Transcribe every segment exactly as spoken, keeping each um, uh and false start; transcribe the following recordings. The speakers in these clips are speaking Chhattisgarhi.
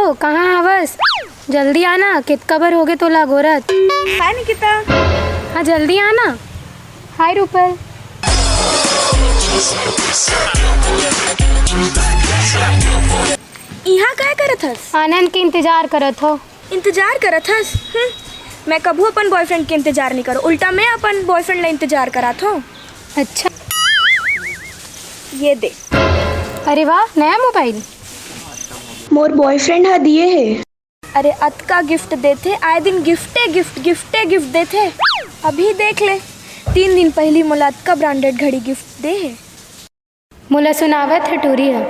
तो कहाँ हवस? जल्दी आना, कितका बर होगे तोला गोरत। हाय निकिता। हाँ, जल्दी आना। हाय रूपल। इहाँ काय करत हस? आनंद के इंतजार करत हो। इंतजार करत हस? हम्म, मैं कभू अपन बॉयफ्रेंड के इंतजार नहीं करो, उल्टा मैं अपन बॉयफ्रेंड ला इंतजार करात हो। अच्छा। ये दे। अरे वाह, नया मोबाइल। मोर बॉयफ्रेंड ह दिए हे। अरे, अतका गिफ्ट देथे, आए दिन गिफ्टे गिफ्ट, गिफ्टे गिफ्ट देथे। अभी देख ले, तीन दिन पहली मोला अतका ब्रांडेड घड़ी गिफ्ट दे हे। मोला सुनावत ह टूरी ह।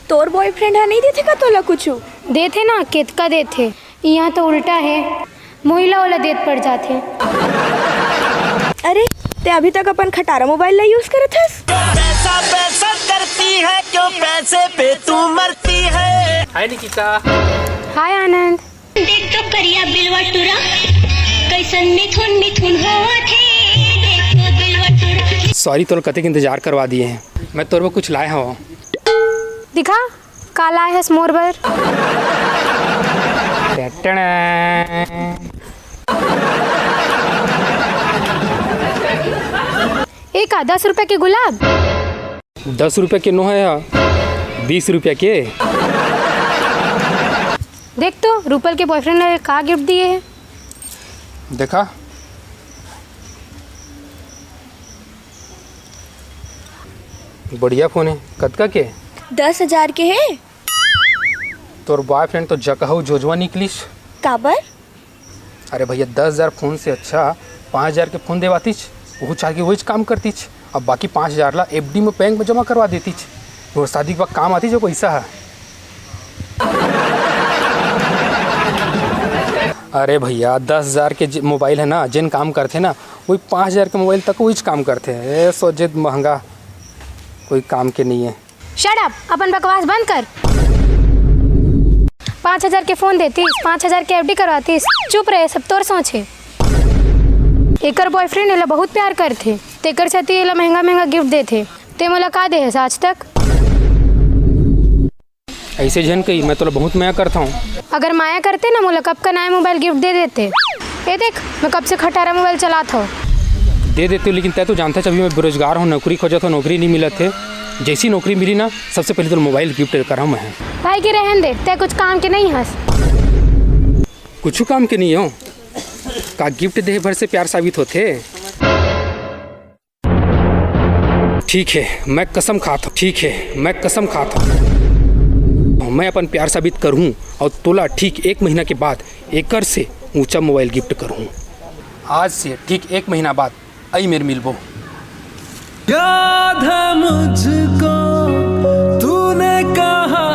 तोर बॉयफ्रेंड ह नहीं देथे का तोला कुछु? देथे ना, केतका देथे। इहाँ तो उल्टा हे, मोहिला ओला देत पड़ जाथे। अरे, ते अभी तक अपन खटारा मोबाइल ला यूज़ करत हस? पैसा पैसा करती है, क्यों पैसे पे तू मरती है। हाय निकिता। हाय आनंद। देख तो करिया बिलवा टुरा, कैसन मिथुन मिथुन होवत हे। देख तो बिलवा टुरा। सॉरी, तोर कतेक इंतजार करवा दिए हैं। मैं तोर बर कुछ लाए हवं। दिखा, का लाए हस मोर बर? टटड़ा। ए का, दस रुपया के गुलाब? दस रुपया के नो हे, बीस रुपया के। देख तो, रूपल के बॉयफ्रेंड ने का गिफ्ट दिए हे। देखा, बढ़िया फोन हे। कतका के? दस हजार के हे। तोर बॉयफ्रेंड तो जकहू जोजवा निकलिस। काबर? अरे भैया, दस हजार फोन से अच्छा पाँच हजार के फोन देवातिच, वहू चाह के वहीच काम करतिच, अब बाकी पाँच हजार ला एफडी में बैंक में जमा करवा देतिच, तोर शादी के बाद काम आतिच वो पैसा ह। अरे भैया, दस हजार के जे मोबाइल हे ना, जेन काम करथे ना, वही पाँच हजार के मोबाइल तक वहीच काम करथे। ए, सोचे महंगा कोई काम के नहीं है। Shut up, अपन बकवास बंद कर। पाँच हजार के फोन देतिस, पाँच हजार के एफडी करवातिस, चुप रहे, सब तोर सोच हे। एकर बॉयफ्रेंड एला बहुत प्यार करथे, तेकर सेती एला महंगा महंगा गिफ्ट देथे। ते मोला का दे हस आज तक? ऐसे झन कही, मैं तोला बहुत मया करता हूँ। अगर माया करते ना, मोला कब का नया मोबाइल गिफ्ट दे देते। ए देख, मैं कब से खटारा मोबाइल चलात हव। दे देते, लेकिन तै तो जानता है, अभी मैं बेरोजगार हूँ, नौकरी खोजत हूँ, नौकरी नहीं मिलत है। जैसी नौकरी मिली ना, सबसे पहले तो मोबाइल गिफ्ट करहूँ मैं। भाई के रहन दे, तै कुछ काम के नहीं हस। कुछ काम के नहीं हो का? गिफ्ट दे भर से प्यार साबित होथे। ठीक है, मैं कसम खात हूँ, ठीक है, मैं कसम खात हूँ, मैं अपन प्यार साबित करहूँ और तोला ठीक एक महीना के बाद एकर से ऊंचा मोबाइल गिफ्ट करहूँ। आज से ठीक एक महीना बाद अई मेर मिलबो। याद है मुझको, तूने कहा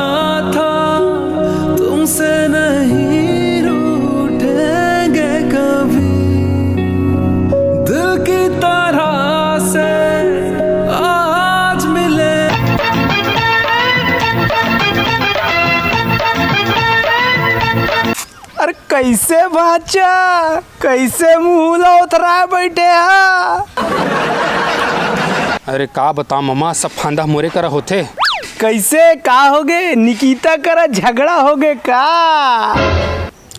था, तुमसे नहीं रूठेंगे कभी। दिल की तरह से आज मिले। अरे कैसे बाचा, कैसे मुंह ला उथराए बैठे हा? अरे का बता ममा, सब फांदा मोरे करा होथे। कैसे, का होगे? निकिता करा झगड़ा होगे का?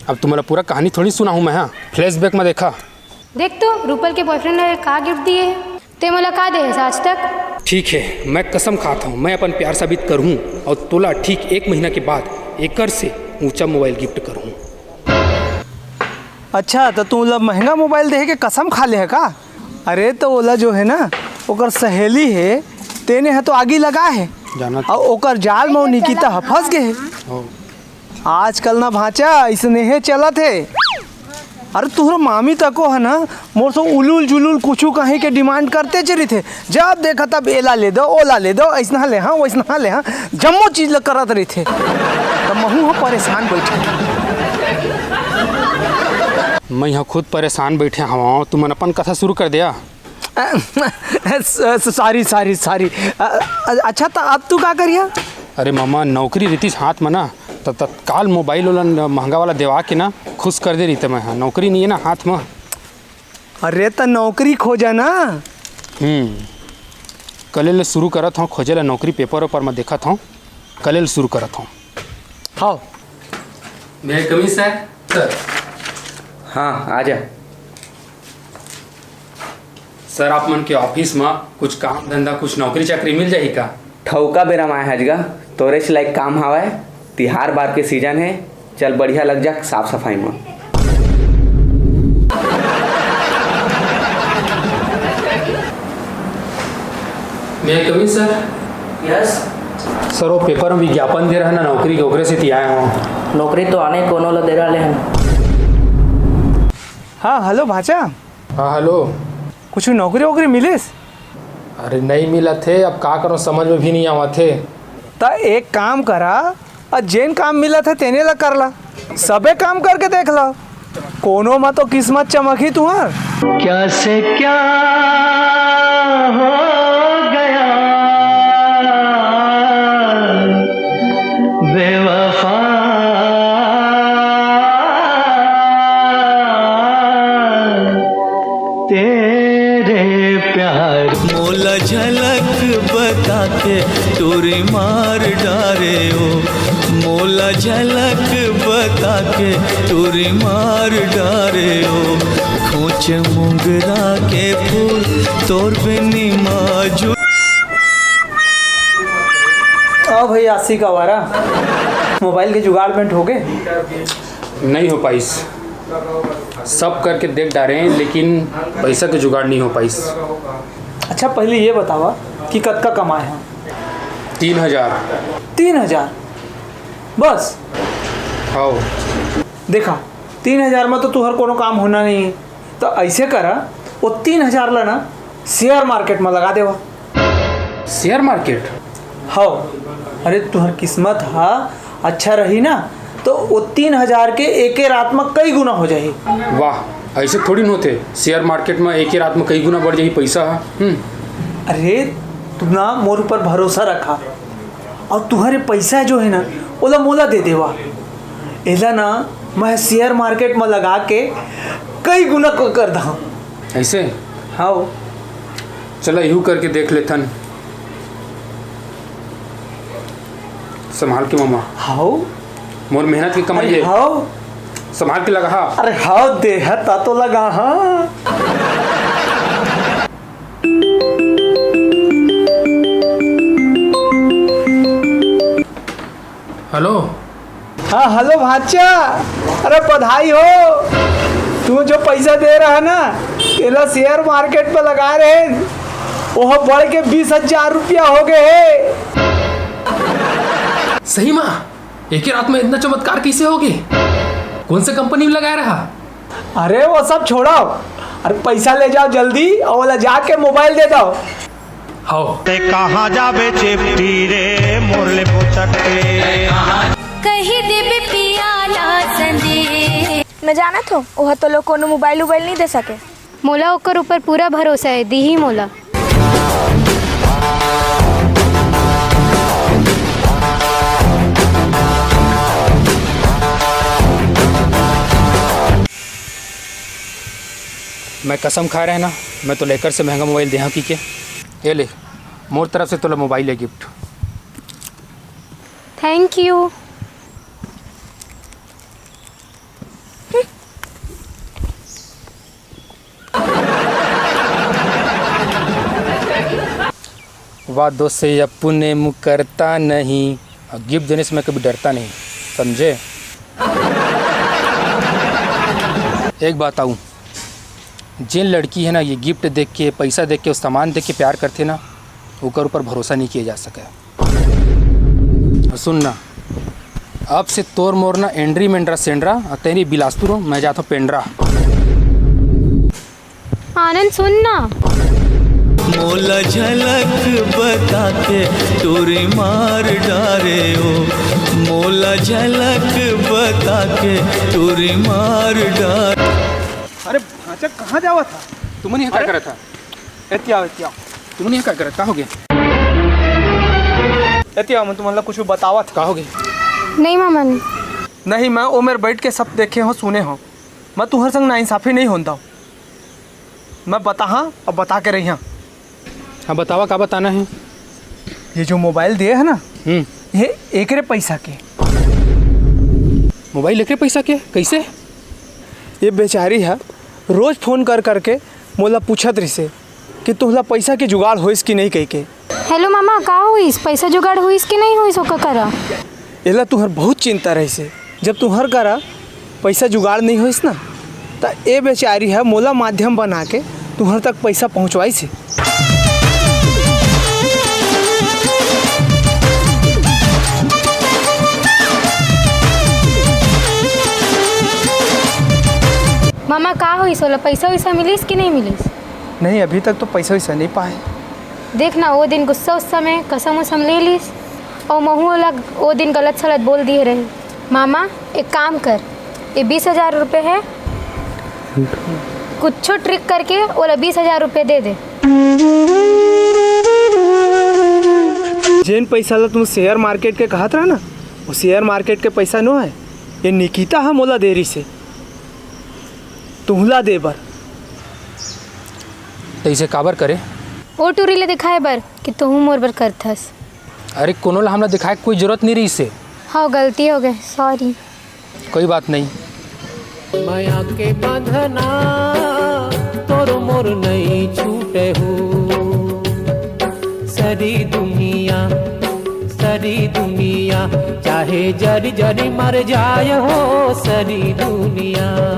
अब तुम्हारा पूरा कहानी थोड़ी सुनाहूँ मैं, हाँ, फ्लैशबैक में देखा। देख तो, रूपल के बॉयफ्रेंड ने का गिफ्ट दिए हे। ते मोला का दे हस आज तक? ठीक है, मैं कसम खाता हूँ, मैं अपन प्यार साबित करहूँ और तोला ठीक एक महीना के बाद एकर से ऊंचा मोबाइल गिफ्ट करहूँ। अच्छा, तो तू ओला महंगा मोबाइल देहे के कसम खा ले है का? अरे, तो ओला जो है ना, ओकर सहेली है, तेने है तो आगी लगा है, जाना और ओकर जाल में वो निकिता ह फंस गए है। हो। आजकल ना भांचा, इसने हे चलत हे। अरे तुहरो मामी तको है ना, मोर से उलुल जुलुल कुछु कहीं के डिमांड करते च रहिथे। जब देखा तब एला ले दो, ओला ले दो, ऐसना ले हाँ, वैसना ले हाँ, जम्मो चीज ल करत रहिथे। त महू ह परेशान बैठे। मैं ह खुद परेशान बैठे हवं, तुमन अपन कथा शुरू कर दिया। अ, स-, स-, सॉरी, सॉरी, सॉरी। अ, अ, अच्छा, त अब तू का करिया? अरे मामा, नौकरी रहितिस हाथ में ना, त तत्काल मोबाइल वाला न-, महंगा वाला देवा के ना खुश कर दे रहिते मैं। हाँ, नौकरी नहीं है ना हाथ में। अरे, त नौकरी खोजा ना। हम्म, कले ले शुरू करत हूँ खोजे ला नौकरी, पेपर वेपर में देखत हूँ, कले ले शुरू करत हूँ। हाव। May I come in, sir? Sir। हाँ, आ जा। Sir, आप मन के office म कुछ काम धंधा, कुछ नौकरी चाकरी मिल जाही का? ठउका बेरा म आए हस गा, तोरेच लाइक काम हावय। तिहार बार के season हे, चल बढ़िया लग जा साफ सफाई म। May I come in, sir? Yes। Sir, वो paper म विज्ञापन दे रहा ना नौकरी के, ओकरे सेती आए हों। नौकरी तो आने कोनो ल दे रहा ले हन। हाँ, hello भाचा। हाँ, hello। कुछ नौकरी वोकरी मिलिस? अरे, नइ मिलत हे, अब का करों, समझ में भी नइ आवत हे। त एक काम करा, अउ जेन काम मिलत हे, तेने ला कर ला। सबे काम करके देख ला, कोनो म तो किस्मत चमकही तुंहर। क्या से क्या हो गया बेवफा, तेरे प्यार। मोला झलक बता के टूरी मार डारे ओ, मोला झलक बता के टूरी मार डारे ओ, खोंच मुंगरा के फूल तोर बिनी माजू। आओ भाई आशिक आवारा, मोबाइल के जुगाड़ में ठोके। नहीं हो पाइस, सब करके देख डारे, लेकिन पैसा के जुगाड़ नहीं हो पाइस। अच्छा, पहले ये बतावा कि कतका कमाए हो? तीन हजार। तीन हजार? बस? हाव। देखा, तीन हजार में तो तुहर कोनो काम होना नहीं है, तो ऐसे करा, वो तीन हजार ला ना शेयर मार्केट में लगा देवा। Share market? हाव। अरे, तुहर किस्मत हा अच्छा रही ना, तो वो तीन हजार के एके रात में कई गुना हो जाही। वाह, ऐसे थोड़ी न होथे। शेयर मार्केट में एके रात में कई गुना बढ़ जाही पैसा हा। हम्म। अरे, तू ना मोर ऊपर भरोसा रखा, अउ तुहर पैसा जो है ना, ओला मोला दे देवा। एला ना मैं शेयर मार्केट में लगा के कई गुना क-, कर दहा। ऐसे? हाव। चला, इहू करके देख लेथन। संभाल के मामा। हाव। मोर मेहनत के कमाई अरे हे। हाव। संभाल के लगा हा। अरे हाव, देहा ता तो लगा हा। हेलो। हाँ, हेलो भांचा। अरे बधाई हो, तू जो पैसा दे रहा ना, तेला शेयर मार्केट में लगा रहे, ओह बढ़ के बीस हजार रुपया हो गए हे। सही मा? एके रात में इतना चमत्कार कैसे हो गए? कौन से कंपनी में लगाए रहा? अरे वो सब छोड़ो, अरे पैसा ले जाओ जल्दी और वाला जाके मोबाइल दे दो। हाव। ते कहाँ जाबे चेपटी रे, मोर ले पोचट के। कही देबे पिया ला संदेश। मैं जानत हूँ, ओह तो लोग कोनो मोबाइल उबाइल नहीं दे सके। मोला ओकर ऊपर पूरा भरोसा हे, दिही मोला। मैं कसम खाए रहे ना, मैं तो लेकर से महंगा मोबाइल देहा की के। ये ले, मोर तरफ से तोला मोबाइल है गिफ्ट। Thank you. वाह दोस्त, से अप्पू ने मुकरता नहीं, और गिफ्ट देने से मैं कभी डरता नहीं, समझे? एक बात आऊँ, जिन लड़की है ना, ये गिफ्ट देख के, पैसा देख के, सामान देख के प्यार करथे ना, ओकर ऊपर भरोसा नहीं किया जा सके। और सुन ना, अब से तोर मोर ना एंड्री मेंड्रा सेंड्रा, और तेरी बिलासपुर हो, मैं जाता हूँ पेंड्रा। आनंद, सुन ना। मोला झलक बता के टूरी मार डारे ओ, मोला झलक बता के टूरी मार डार। अरे भांचा, कहाँ जावत हा? तुमन यहाँ का अरे? करत हा? एती आओ, एती आओ। तुमन यहाँ का करत, का हो गया? एती आओ, मैं तुमन ला कुछ बतावत। का हो गया? नहीं मामन। नहीं, मैं ओ मेर बैठ के सब देखे हो, सुने हो। मैं तुहर संग नाइंसाफी नहीं होन दव। मैं बताहा, अब बता के रहिहा। हाँ, बतावा, का बताना है? ये जो मोबाइल दिए है ना, हम्म। ये एकरे पैसा के। मोबाइल लेके पैसा के? कैसे? ये बेचारी ह रोज फोन कर करके मोला पूछत रहिसे कि तोहला पैसा के जुगाड़ होइस कि नहीं कहिके। हेलो मामा, का होइस? पैसा जुगाड़ होइस कि नहीं होइस ओकर करा? एला तुहर बहुत चिंता रहिसे। जब तुहर करा पैसा जुगाड़ नहीं होइस ना, त ए बेचारी ह मोला माध्यम बना के तुहर तक पैसा पहुंचवाइस हे। मामा, का होइस? ओला पैसा वैसा मिलिस कि नहीं मिलिस? नहीं, अभी तक तो पैसा वैसा नहीं पाए। देख ना, वो दिन गुस्सा उस्सा में कसम उसम ले लिस, और महू ओला वो दिन गलत सलत बोल दिए रहे। मामा, एक काम कर, ये बीस हजार रुपये है, कुछो ट्रिक करके ओला बीस हजार रुपये दे दे। जेन पैसा ला तुम शेयर मार्केट के कहत रहा ना, वो शेयर मार्केट के पैसा नो है, ये निकिता ह मोला दे रहिसे तुहला दे बर। तैसे काबर करे? ओ टूरी ले दिखाए बर कि तुहू मोर बर करथस। अरे, कोनो ला हमला दिखाए के कोई जरूरत नहीं रहिसे। हाँ, गलती हो गए, सॉरी। कोई बात नहीं। मया के बंधना तोर मोर नई छूटे हो। सरी दुनिया, सरी दुनिया, चाहे जरी जरी मर जाए हो, सरी दुनिया।